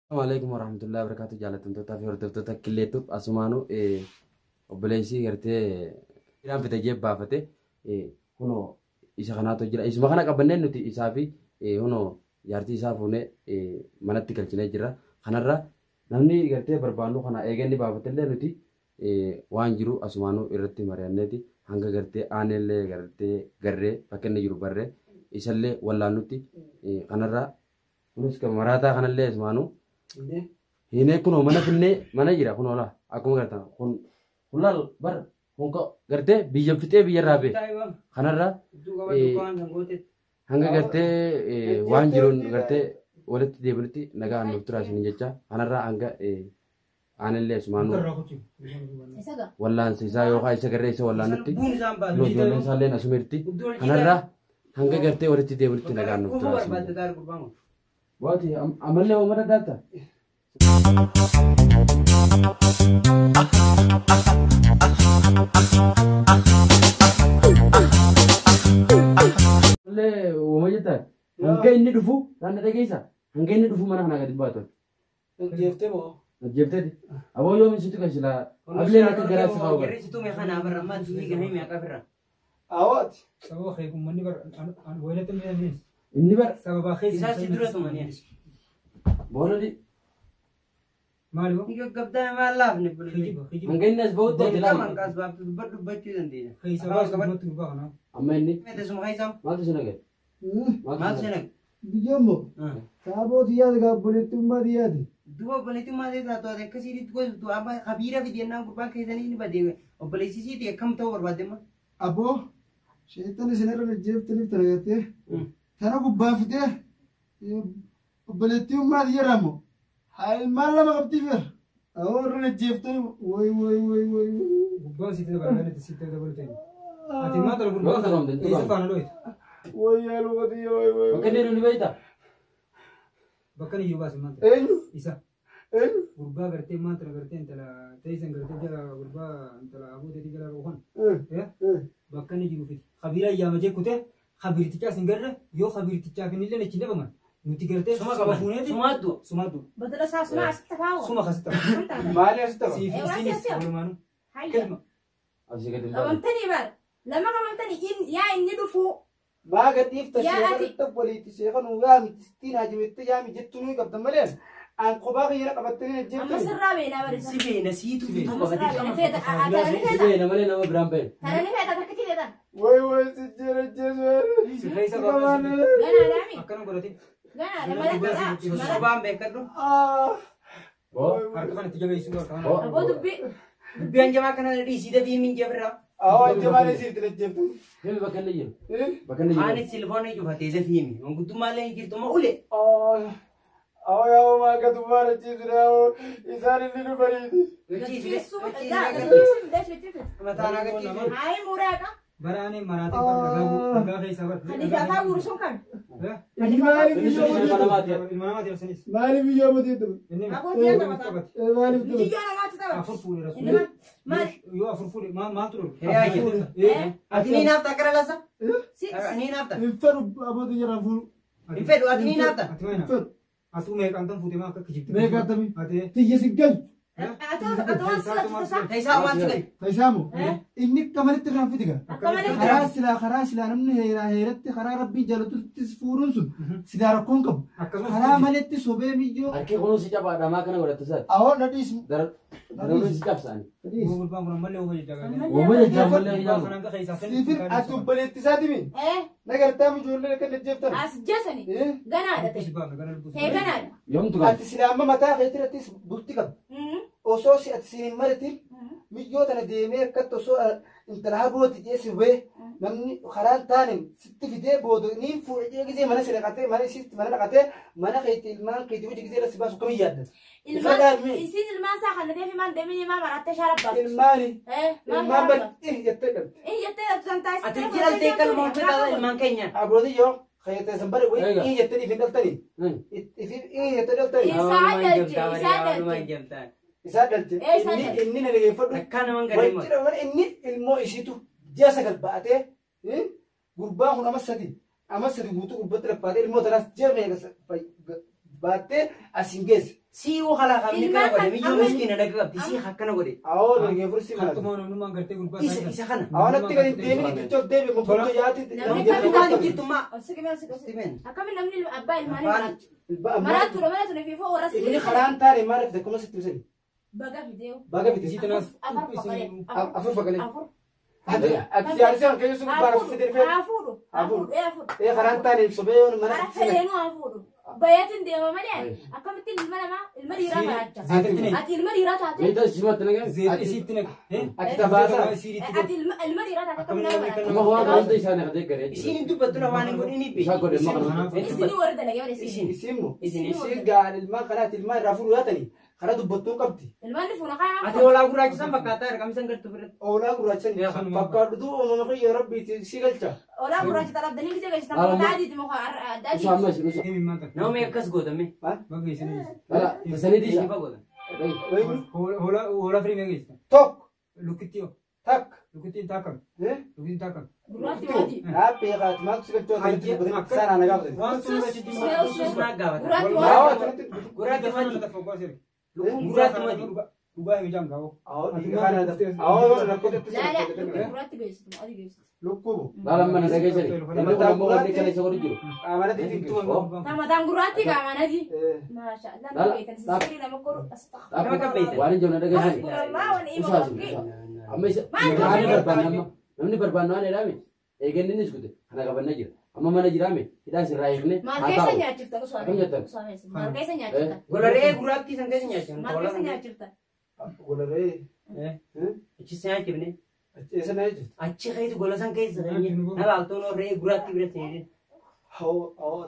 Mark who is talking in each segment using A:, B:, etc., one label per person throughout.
A: Assalamu alaikum warahmatullahi wabarakatuh. Jaallatamtootaa fi hordoftoota Killeetuuf asumaanuu obboleessi gartee iraan fite jee baafate kunoo isa kanaatu jira. Isuma kana qabannee nuti isaa fi kunoo jaartii isaa fuunee manatti galchinee jira. Kanarra namni gartee barbaannu kana eeganni baafatellee nuti waan jiru asumaanuu irratti mari'anneeti hanga gartee aanellee gartee garree bakka inni jiru barree isallee wallaannutti kanarra kunis kan maraataa kanallee asumaanuu Hinee kunoo mana finnee mana jira kunoo laa akkuma gartan kun kun laal bar kun gartee biyya fixee biyyarraa bee kanarra hanga gartee waan jiruun gartee walitti deebinutti nagaa nuuf turaa isin jecha kanarraa hanga aanillee asumaanuu wallaansa isaa yookaan isa garree isa wallaanutti kunoo ijoolleen isaallee asuma jirti kanarraa hanga gartee walitti deebinutti nagaa nuuf turaa isin jecha. Waati amallee uummata daata. Amallee uuma jettaa hanga inni dhufu naan dhageessa hanga inni dhufu mana kanaa gadi baatu.
B: Jeeftee moo?
A: Ajjeefteeti. Aboo yoom isitu kan silaa ableen akka garaa si kaa'u bara.
B: Awooti.
C: Sababa kee uummanni bara wayilatti miidhamees.
A: Inni bara
C: Sababa keessa.
A: boona di
C: Maali hoo? Kijiba kijiba.
A: hanga inni as bahutti ati laala.
C: Keessa baasu dubbatti gurbaa kanaa.
A: Amma inni maaltu si nagaya? Maaltu si nagaya?
B: Biyyoon moo? Saaboo xiyyaati gaa obboleettummaa xiyyaati.
D: Duba obboleettummaa ta'e taatu ati akkasiitti gostu amma kabiira fidi jennaan gurbaan keessanii inni badee obboleessisiiti akkam ta'uu barbaadde amma.
B: Aboo sheexan isin irra jeeftaniif tana gartee tana gubbaa fidee obboleettummaa xiyyaarraa moo? Haa ilmaan lama qabdii feera. Awoo irra jeeftani woy woy woy woy.
C: Gubbaan sitti dabalanii sitti dabaluu ta'e. Ati maal tala gurbaa
A: Bakka
C: kana?
A: qabamte,
C: Eessa faana looyita?
B: Woy yaa luba xiyya woy woy.
A: Bakka inni nu beektaa?
C: Bakka inni iyyuu baase maal tala?
B: Eenyu?
C: Isa.
B: Eenyu?
C: Gurbaa gartee maal tala gartee intala teessan gartee jala gurbaa intala abooteetii jala roofan. Bakka inni jiru fidi. Kabiira ayyaama jee kutee kabiirtichaas hin garre yoo kabiirtichaaf hin illee achi dhabaman nuti gartee
D: Suma
C: suma
D: qaban.
C: fuuneeti.
D: Sumaaddu.
C: Sumaaddu.
E: Badala isaa suma asitti tafaawo.
C: Suma akkasitti ta'a.
B: Maali as ta'a?
C: Siif isinis walumaanuu.
E: Hayya.
C: Kelma.
A: Asii gadi hin baane.
E: Qabamtanii bar. Lama qabamtanii yaa inni dhufuu.
B: Maa gadhiifta
E: Yaa ati.
B: sheekan obboleetti sheekan yaami tistiin haajimette yaami jettu nuyi qabda malee an kophaa kiyyana qabattanii
E: Amma
B: jeeftani.
E: sirraa beelaa barisa.
D: Si beena siitu fituu
E: Amma
D: qaba
E: sirraa
D: dirqama.
E: beela. Feeta. Tana ni
A: Si
E: feeta.
A: beena malee nama biraan beena.
E: Tana ni feeta takkitti feetan.
B: Woy woy si jera jeesu.
C: Si keessa baafne.
E: Ganaadhaami.
C: Akkana godhatin.
E: Ganaadha. Mala mala.
D: Sobaan beekadhu.
A: Boo.
C: Harka kana itti jabeessuu harka kana.
A: Boo.
E: Aboo dubbii.
D: Dubbii hanjamaa kana dhiisii dafii min jefirraa.
B: Awwa jamaan isiif jeeftani.
A: Himi bakka inni jiru. Bakka inni jiru.
D: Aanis silfoon cufatee dafii himi. Manguddummaa hin jirtu ma ule.
B: Awwa yaa maa gatummaa rachiisudha isaan inni dhufaniiti.
E: Gachiisuu. Gachiisuu.
D: Mataan agarsiisu.
E: Hayi muraaqa.
C: Baraanee maraatee bara dhagaa dhagaa keessaa bara.
E: Hadiisa afaan guurusun kan.
B: Inni maaliif
A: Inni
B: biyyoo
A: sun ilma namaati.
C: Ilma namaati ibsanis.
B: Maaliif biyyoo mutiitu?
C: Inni
E: Aboo ji'a taphata.
B: Maaliif ture?
E: Mijiyyoo namaatti taphata.
C: Afur fuudhe
E: Inni
C: rasuun.
E: maal?
C: Yoo afur fuudhe maaltu dholu?
D: Hiriyaa jira. Ati ni naafta akkana lasa?
E: Si.
D: Ni naafta.
B: Hin fedhu abootu jira fuudhu.
D: Hin fedhu ati ni naafta.
C: Ati maal
B: Hin fedhu.
C: Atuu meeqaan tan fuute maa akka kijibte?
B: Meeqaan
C: Ati
B: Tiyya si galchu.
E: Atoo waan sila
D: Taayisaa waan si gadi.
B: Taisaamu inni akka malitti irraan fiti gaa.
E: Akka malitti.
B: Karaa silaa namni heeraa heeratti karaa rabbiin jaalatuttis fuudhuun sun silaa rakkoon qabu.
C: Akkasumas
B: Karaa maletti sobee miyyoo.
A: Harki kunuun si cabaadha maa kana godhatte isaati.
B: Awoo dhadhiis.
A: Daruun si cabsaani.
B: Dhadhiis.
C: Gurbaan kun ammallee huba jajjagaa.
A: Uuma jechaa ammallee
C: Gurbaan
A: ijaamu.
C: kun hanga keessaa
B: Siifin ati obboleetti isaati mi?
E: Eh.
B: Nagartaa ijoollee akka jajjeeftan.
E: As jeesani. Ganaadha ta'e.
C: Si baafna gana lubbuu.
E: Ta'e ganaadha.
A: Yoomtu qaba.
B: Ati silaa amma mataa keetti irrattis bulti qabda. Osoo si ati siin hin maritin miyyoo tana deemee akkatti osoo intala habooti jee si hubee namni karaan taane sitti fidee booda ni fuudhe jee gisee mana si dhaqatee mana isiitti mana dhaqatee mana keetti ilmaan keetti hojii gisee irra si baasu kamii yaadda.
E: Ilmaan isiin ilmaan isaa kan ta'eef ilmaan deemini maa marattee shaara baaftu.
B: Ilmaani
E: Eh. Maa
B: ilmaan
E: shaara
B: bari
E: baaftu.
B: jettee dhabde.
E: Eh jettee dhabdu san taasise.
D: Ati jiralte kalma hojjetaa ilmaan keenya.
B: Abbootii yoo keettee san bari
A: Eega.
B: wayii jettee ifin dhaltanii ifin jettee dhaltanii
E: Isaa dhalche. Isaa dhalche.
B: isaa dhalche
E: Ee, isaa
B: inni
E: dhalche.
B: inni na dhageeffadhu.
D: Akkaa naman garee
B: Wanti dhaban inni ilmoo isiitu ji'a sagal ba'atee gurbaan kun ama sadi guutuu gubbatti raffaatee ilmoo tanaas ji'a meeqa baattee asiin geesse.
D: Sii woo kalaa qabni
E: Ilmaan
D: kana godhe
E: kan-
D: miyyoo
E: amma-
D: miskiina naga qabdi sii akkana godhe.
B: Awoo dhagee fursi maal.
C: Hattumaan namnummaan gartee gurbaa
D: Isa isa kana.
B: Awoo natti gadi deemini itti deebi mukuttu yaati.
E: Namni
D: Namni kaan jirtu maa.
E: Obsi qibee obsi qibee.
D: Simen.
E: Akkamiin namni abbaa ilmaanii
D: Afaan-
E: maraatu. Maraattuudha mana tuni fiifoo warra
B: Inni
E: sirrii.
B: karaan taane maaliif akkuma sitti ibsani?
E: Baga fidee.
B: Baga fide.
C: Isii tanaas
E: Afur faqalee.
B: Afur faqalee.
E: Afur.
B: Ati ati jaarsee kan keessa gubbaa
E: Hafuudhu.
B: fide fide.
E: Hafuudhu.
B: Hafuudhu.
E: Hafuudhu.
B: Ee karaan taane sobee yoon mana
E: Karaa fedheenuu hafuudhu. Bayatiin deema malee akkamitti ilma namaa ilma dhiiraa maraacha. Ati ilma dhiiraa taate.
A: Meeshaa simatti nagaa.
C: Zeeta isiitti naqe.
B: Ati tabaasa.
E: Ati ilma dhiiraa taate akkamitti nama
A: Amma
E: maraacha.
A: waan hunda isaanii katee garee.
D: Isiin hin dubbattu na waan hin godhin ni
A: Isaa godhe
D: beeku.
A: amma kana.
E: Isinii warra dalagee bara isinii.
B: Isin moo?
D: Isin
B: Isin gaan ilmaan kanaati ilmaan irraa fuudhu yaatanii karaa dubbattuu qabdi.
E: Ilmaan ni fuuna kayaa.
D: Ati hoolaa gurraachisan fakkaataa ergamsan gartuu biratti.
B: Oolaa gurraacha fakkaadhutu uumama kiyya rabbiiti si galcha.
E: Olaa gurraacha xarabdanii gisee gashitan
A: Alama.
E: mataa adiiti muka adda
A: Usaa amma
E: adiiti.
A: isin usaa.
D: Nama akkas gootame.
A: Ala tasanii dhiisa.
D: Eenyu goota?
C: Hoolaa firii meeqa
B: Tokko
C: Lukkitti yoo.
B: takka.
C: Lukkittiin taakam. Lukkittiin taakam.
E: Gurraatti waati.
B: Dhaabbee qaati maaltu si galchoo ta'e sana na gaafatan.
C: Waan sun irra sitti
D: Naa gaafata.
E: Gurraatti
B: Yaa
E: waati.
B: waati
D: Gurraatti madi.
C: Lukkuun
D: Gurraatti madi.
C: Dhugaa himi jaan gaa'oo.
E: Laala gurraatti geessitu adii geessitu.
B: Lukkubu.
A: Laala amma na dhageessani. Inni kun ammoo wanni kana isa godhu jiru.
B: Amanati tintu.
E: Tamataan gurraatti qaamanati. Maasha Allah nama
A: Laala.
E: beektan sirrii nama koru
D: Nama kan beektan.
A: Waan hin jiru na dhageessani.
E: Astagfirullah wa ni'mal
A: Usaa isin
E: wakiil.
A: usaa. Amma isa
E: Maal
A: namni barbaanne amma namni barbaanne waan jedhame eeganni inni iskute kana qabannee jira. Amma mana jiraame hidhaa sirraa eegne
E: Maal
A: haa
E: keessa
A: taa'u.
E: nyaachiftan osoo
A: Akkam jettan?
E: Maal keessa nyaachiftan?
D: Gola re'ee gurraattii san keessa nyaachan.
E: Maal keessa nyaachiftan?
B: Golaree.
D: Achi si nyaachifne.
B: Eessa na jirtu?
D: Achi keessa gola san keessa. Na baaltoon re'ee gurraattii biratti nyaachan.
B: Hawwa hawwa.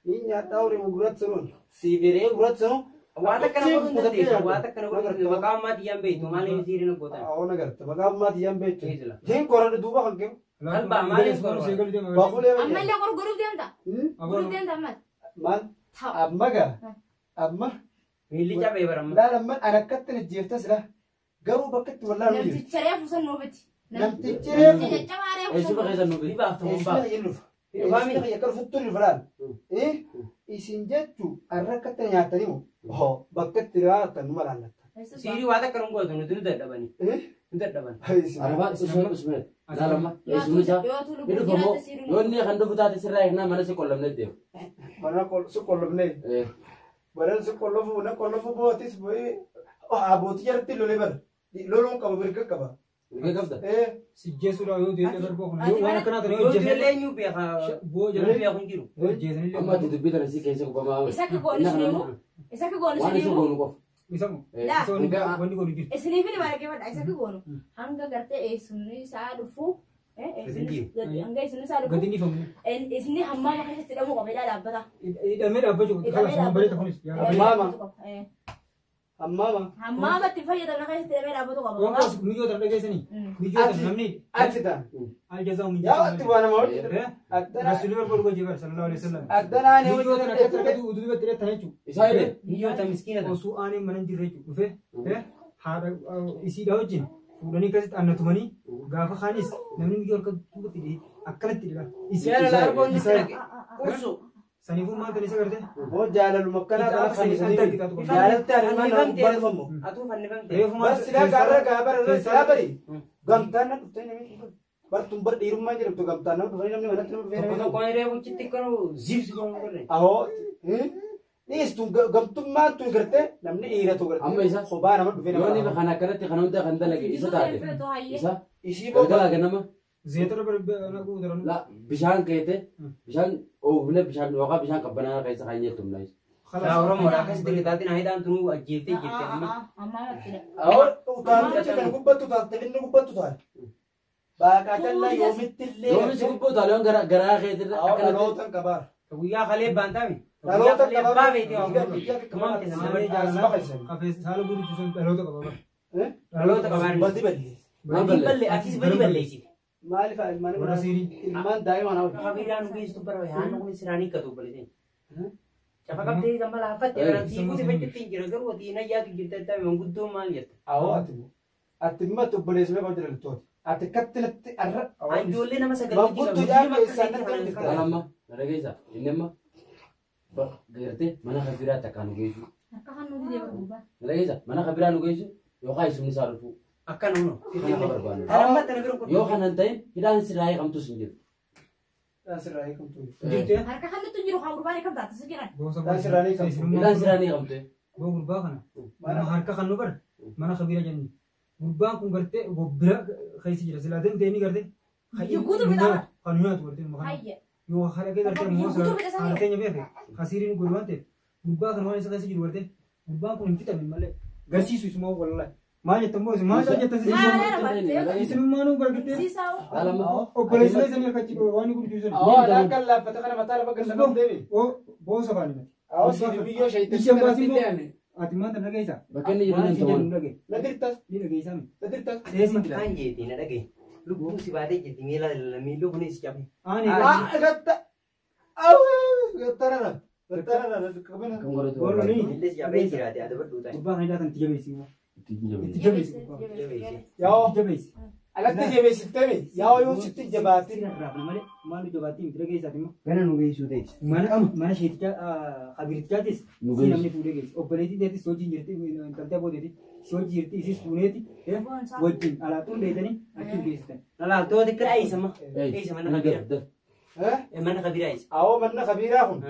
B: Ni nyaadhaa horii gurraatti sanuun. Siibiree gurraatti sanuun.
D: Waan akkana godhuu hin dandeessu. Waan akkana godhuu hin dandeessu. Maqaa ammaa xiyyaan beektu. Maal inni siiriin gootan?
B: Hawwa na garta. Maqaa ammaa xiyyaan beektu.
D: Eesila.
B: Hin qoranne duuba kan kennu.
D: Qalbaa maaliif
B: Baqulee.
E: Ammallee gurguruuf deemta? Gurguruuf deemta ammas?
B: Maal? Amma gaa. Amma.
D: Miilli cabee baramma.
B: Laala amma an akkatti najjeefta sila. Garuu bakka itti wallaan nu jiru.
E: Namticha reefu san nuufiti.
B: Namtichi reefu.
E: Caccabaa reefu san
A: Eessuma keessa nuuf
D: Ni baaftu mun
B: Eessuma
D: baaftu.
B: kiyya dhufa. Eessuma kiyya akka dhufuttu ni dhufa laal. Isin jechuu arra akkatti nyaatanii moo? Hoo bakka itti raatan numa laallatta.
D: Siirii waan akkana gootu nuti nu dadhabani. Nu dadhaban.
A: Arabaa usme usme. Laala amma eessumni isaa ni dhufa moo yoo inni kan dhufu taate sirraa eegnaa mana si qollamnee deema.
B: Mana si qollofnee. Mana si qollofu na qollofu bootis bo'ee abbootii jalatti lolee bara. Loluun qaba mirga qaba.
A: Mirga qabda.
C: Sijjeessuudhaaf yoo deemte darboo kun
E: Ati
C: waan akkanaa ta'e
D: Yoo du'ellee eenyu beeka.
C: Boo
D: Namni
C: jedhanii
D: beeku hin jiru.
C: hojjeesanillee
A: Amma ati dubbii tana si keessa gubamaa.
E: Isa akka goonu sun himu? Isa akka goonu
A: Waan
E: sun
A: isa
E: himu?
A: goonu qofa.
C: Isamu
E: Laa.
C: isa wanni goonu jirti.
E: Isiniif ni baay'ee isa akka goonu hanga gartee eessumni isaa dhufu hanga eessumni isaa
C: Gadi
E: dhufu
C: ni famu.
E: isinni hammaama keessatti hidhamuu qaba hidhaa dhaabbata.
C: Hidhamee dhaabbachuu
E: Hidhamee
C: kalas bareeda kunis.
B: Hammaama. Hammaama.
E: Hammaama itti fayyadamna keessatti hidhamee dhaabbatu qaba.
C: Waan qoos miyyoo tana dhageessanii miyyoo tana namni
B: Ati ta'a.
C: aljazaa min
B: Yaa ati waan nama hojjetu.
C: Rasuulli barbaadu gojii bara sallallahu alaihi wasallam.
B: Addanaan
C: Miyyoo tana akkatti argatu utuu dubbatti hidhatan jechuudha.
A: Isaa hidhe.
D: Biyyoota miskiina ta'an.
C: Osoo aaneen mana hin jirre jechuudha dhufee haadha isiidha wajjin fuudhanii akkasitti aannatumanii gaafa kaanis namni miyyoo harka duubatti hidhee akkanatti hidha.
D: Jaalala argoonni si dhaqe. Qursu.
C: Saniifuu maal ta'e isa gartee?
B: Hoo jaalaluma akkanaa kana fannisanii jaalatti armaan nama gubbaa dhufamu.
D: Atuu fannifamte.
C: Reefu maal
B: Bas silaa gaarra gaabara irra silaa bari. Gamtaan na dhuftee namni bartuun bar dhiirummaa jedhamtu gamtaan nama dhufanii namni manatti nama dhufee
D: Tokko
B: namni
D: tokkoon reefu chitti kan zibsi kan godhe.
B: Ahoo dhiistuun gamtummaan tun gartee namni dhiiratu gartee.
A: Amma isa
B: Kophaa nama dhufee
A: yoo inni
B: nama.
A: kan akkanatti kan hunda kan dalage isa taate isa
B: Isii booda
A: galgala ganama
C: Zeetara naquu daranuu.
A: la bishaan keete bishaan oofne bishaan yookaan bishaan qabbanaa keessa kan jettu mla
D: Yaa Oromoodha akkasitti qixaatiin hidhaan tunuu ajjeeftee jirti amma.
B: Ahoo utaalticha kan gubbattu taalte finni gubbattu taate. Baaqaa callaa yoomitti illee.
A: Yoomis gubboo taale waan garaa keetirra
B: Ahoo
A: akkanatti
B: dhaloota qabaar.
D: Guyyaa kalee baantaami. Guyyaa
B: Dhaloota
D: kalee
B: qabaar.
D: abbaa beekte waa
C: Saala kafee saala guutuu sun dhaloota qaba bara.
D: Dhaloota qabaan.
B: Badi balleessa.
A: Maal
D: Badi balle atis badi balleessite.
B: Maaliif ilmaan
C: Warra siirii.
B: ilmaan daa'ima naa hojjetu.
D: Kabilaan geessu bara yaannu kun siraanii gatu balleessee. Cafa qabdee isa mala haffatte baraan siifuuti fachuutti hin jira garuu ati nayyaatu jirta taa'e manguddoo maal jetta.
B: Awoo ati immoo. Ati immoo ati obboleessa meeqa hojjetu loltooti. Ati kattilatti arra.
D: Ijoollee nama sagal
B: Manguddoo jaa keessaa natti hojjeta.
A: Kan amma na dhageessa inni amma gartee mana kan biraa takkaan geessu
E: Harka kan nuti deema gurbaan.
A: Dhageessa mana kabiraa nu geessu yookaan isumni isaa dhufu.
D: Akkana huno.
A: Kana barbaannu.
D: Taramma tana bira kun.
A: Yoo kanan ta'in hidhaan sirraa hiikamtus hin jiru.
B: Sirraa hiikamtu.
C: Jirtee?
E: Harka kan nuti jiru kan gurbaan akkam taate si jiran.
B: Sirraa hiikamtu.
A: Hidhaan sirraa ni hiikamte.
C: Boo gurbaa kana. Mana harka kan nu bara. Mana kabiira jenni. Gurbaan kun gartee bira keessa jira. Silaa dandeenye gartee.
E: Guutuu fixaa.
C: Kan nyaatu gartee maqaan.
E: Hayya.
C: Yoo harka gartee
E: Guutuu fixa
C: haala keenya beeke. Hasiiriin godhu waan ta'eef. Gurbaa kana waan isa keessa jiru gartee. Gurbaan kun hin fixamin malee. Garsiisu isuma wallahi. Maal jettan moo maal jettan isinummaa nu gargaartee.
E: Siisaa'u.
C: Obboleessa isanii harkachi waan gurguusan.
B: Awwa akka laaffata kana mataa lafa gad lafa deemi.
C: Boosa baani mati.
B: Awwa si biyyoo shayitee
C: Isheen baasii immoo ati maanta dhageessa.
A: Bakka inni jiru
C: Waan
A: hin
C: si jedhu
A: ta'u.
C: dhage.
B: Na dirtas
C: Ni dhageessaa mi?
B: na dirtas.
C: Eessi jira.
D: Kan jeeti na dhagaye. Lubbuu si baatee jirti miila miilli kunis cabe.
C: Ani
B: Ah gatta. Awwa gattarara gattarara qabina.
A: Kan godhatu
C: Warri
A: barbaadu.
C: ni
D: Miilli si cabee jiraate adabadhu ta'e.
C: gurbaa kana hidhaa itti jabeessi immoo.
A: Itti jabeessi.
C: Itti jabeessi gurbaa.
D: Jabeessi.
B: Yaa'oo
C: Itti jabeessi.
B: alatti jabeessiftemi yaa'oo yoo sitti jabaatin.
C: Sirra malee maal jabaatti miti dhageessaati immoo.
D: Gana nu geessuu ta'e.
C: Mana sheetichaa kabirtichaatis
A: Nu
C: si
A: geessu.
C: namni fuudhee geessi. Obboleettii teetis hojii jirti intaltee boodeeti si hojii jirti isis fuuneeti wajjin alaatuun dheetanii achi geessitan.
D: Lalaatoo xiqqaa eessa ma? Eessa mana kabiraa? Mana kabiraa eessa?
B: Awwa manna kabiraa kun.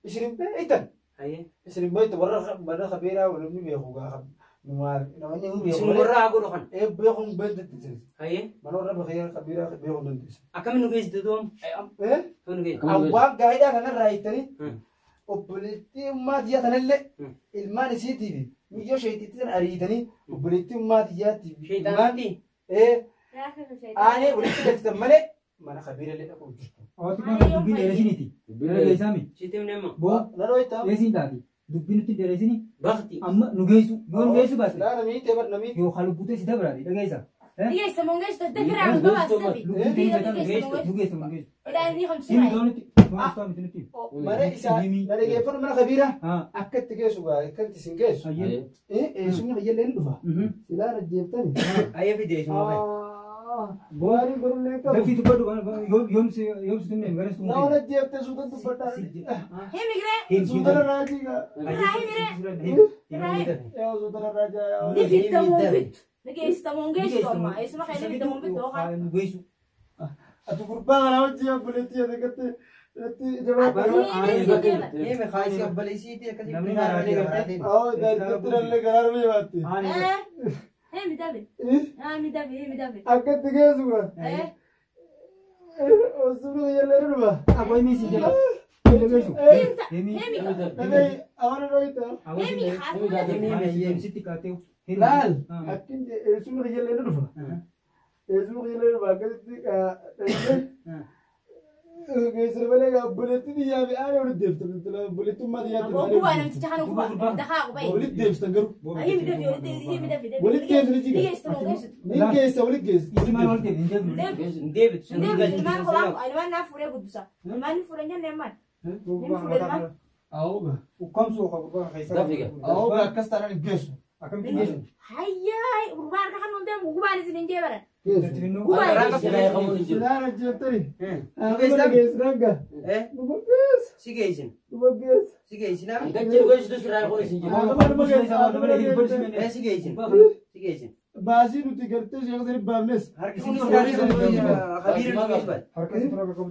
B: Isin hin beektan.
D: Hayyee.
B: Isin hin beektan warra manna kabiraa namni beeku gaafa. Namni hin beeku.
D: Isin warra haa godhu kana.
B: Beeku hin beektan.
D: Hayyee.
B: Mana warra kabiraa beeku hin dandeessan.
D: Akkamiin nu geessitu toom? Toom nu geessitu.
B: Awwaan gaariidhaa kanarraa hiiktanii obboleettii ummaa tiyyaa tanallee ilmaan isiitiif miyyoo sheetitti tan ariitanii obboleettii ummaa tiyyaatiif ilmaan
D: Sheexaanitti.
B: aanee walitti galchitan malee mana kabiirallee dhaquu jirtu.
C: Awwaati maal dubbiin dheeresiniiti. Dhageessaa mi?
D: Sitti nama.
C: Boo
B: Na dhooytaa.
C: dheesiin taati. Dubbiin nutti dheeresini
D: Bakti.
C: amma nu geessu yoo nu geessu baate
B: Laa namii ta'e bar namii.
C: yoo halubbutee si dabaraati dhageessa.
E: Dhiyeessa mongeessu dafiraa nu gabaastee.
C: Lubbuu nu geessu nu geessu.
E: Hidhaan ni
C: Himi
E: hamsuudha.
C: gaanitti waan istaa miti nutti.
B: Mana isaa na dhageeffadhu mana kabiiraa akka itti geessu gaa akka itti isin geessu.
C: Hayyee.
B: Eessumni fayyallee ni dhufa. Silaa rajjeeftani.
D: Hayyee fide isuma fa'i.
B: Waan barullee qabu.
C: Dafii dubbadhu yoomsi yoomsi tumne garas
B: Na
C: tumne.
B: rajjeefte suuta dubbadhaa.
E: Himi giree.
B: Suuta raajii gaa.
E: Irraa himi ree.
B: Yaa suuta raajii yaa.
E: Ni fiddamoo fittu. Ni geessitamoo geessitu amma. Eessuma kan inni fiddamoo fittu yookaan.
C: Nu geessu.
B: Ati gurbaa kana wajjin obboleettii akkatti itti jabaatu.
D: Deeme kaasii obboleessiitii akkasii.
C: Namni maraatee gartee.
B: Awwa gaariitti nallee garaa nama jabaatti.
E: Himi dabe. Himi dabe himi dabe.
B: Akkatti geessu gaa. Osoo fayyallee ni dhufa.
C: Abbaa misi jala. Himi geessu.
E: Himi.
C: Himi.
B: Namni awwa dhooytaa.
E: Himi haasuma.
C: Sitti kaatee.
B: Laal akkin eessumni fayyallee ni dhufa. Eessumni fayyallee ni dhufa akkasitti geessina malee obboleettii xiyyaa fi aanee walitti deebistan obboleettii ummaa xiyyaatti
E: Gubaa namticha kana gubaa. Dakaa gubaa.
B: walitti deebistan garuu
E: Himi dabe himi dabe.
B: walitti deebisni jiga
E: Dhiyeessitamoo geessitu.
B: ni geessa walitti geessa
C: Isi maal walitti deebiin deebiin.
D: Hin deebitu.
E: Hin deebitu ilmaan kophaa ilmaan naaf fuudhee guddisa. Ilmaan ni fuudhan jennee maal?
B: Awwa
C: Ukkamsuu qaba gurbaa keessa.
A: Dafiga.
B: awwa akkas taanaan hin geessu
C: Akkamitti geessu?
E: Hayyaa gurbaa harka kan nuun deemu gubaan isin hin jeebaran.
B: geessu
E: Gubaan.
A: Sirraa hiikamuun hin jiru.
B: silaan ajjeeftani
D: Nu geessitaa?
B: geessu danga dhuma geessu
D: Si geessin.
B: dhuma geessu
D: Si geessin.
A: Hanga jiru geessitu sirraa hiikamuun hin jiru.
D: Si geessin. Si geessin.
B: Baasii nuti gartee sheekh sani baafnes
D: Harki kun kabiira nu geessu baate.
C: Harka si tura qabu.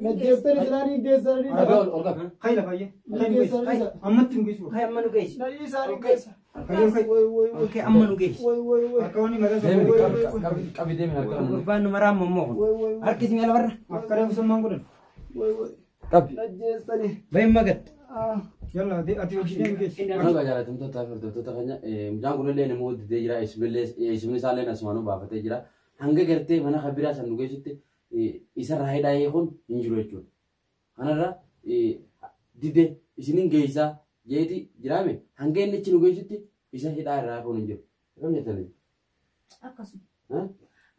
B: najjeeftani silaan hin geessanii
A: Ol ol qab.
C: Khayla fayyee.
B: ni geessanii
C: Ammatti nu geessu.
D: Kai amma nu geessi.
B: na isaan hin geessa
C: Khayla
B: way way way
D: Kai amma nu geessi.
B: way way way
C: Harka wani mataa
A: Deemi
C: isaa.
A: qabi deemi harka kana.
D: Gurbaan nu maraa ammoo kun.
B: way way
D: Harki si miila barra.
C: Akka reefu sammaan godhan.
B: way way
A: Qabi.
B: najjeestani
D: Bahin magat.
C: Yalla ati hojii deemi geessu.
A: Nagaa jaalatamtoota fi hordoftoota keenya mucaan kunillee nama didee jira eessumni isaallee asumaanuu baafatee jira hanga gartee mana kabiraa san nu geessutti isarraa hidhaa hiikuun hin jiru jechuudha. Kanarra dide isinin geessaa jeeti jiraame hanga inni achi nu geessutti isa hidhaa irraa hiikuun hin jiru. Akkam jettanii?
E: Akkasuma.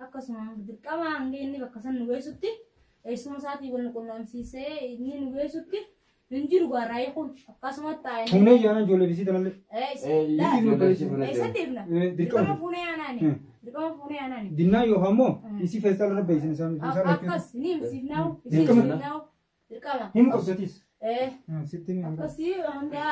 E: Akkasuma dirqama hanga inni bakka san nu geessutti eessuma isaatii wal nu qunnamsiisee inni nu geessutti hin jiru gaarraa kun akkasuma taa'ee.
C: Fuunee jaanaan ijoollee bisii tanallee.
E: Eessa deemna? Dirqama
C: Dirqama.
E: fuunee aanaani. Dirqama fuunee aanaani.
C: Dinnaa yookaan immoo isii feestaala irra beeksisan isaan.
E: Akkas ni himsiifnaawu.
C: Dirqama.
E: Himsiifnaawu. Dirqama.
C: Himu qabsatis.
E: Eh
C: Sitti mi
E: akkasii hanga.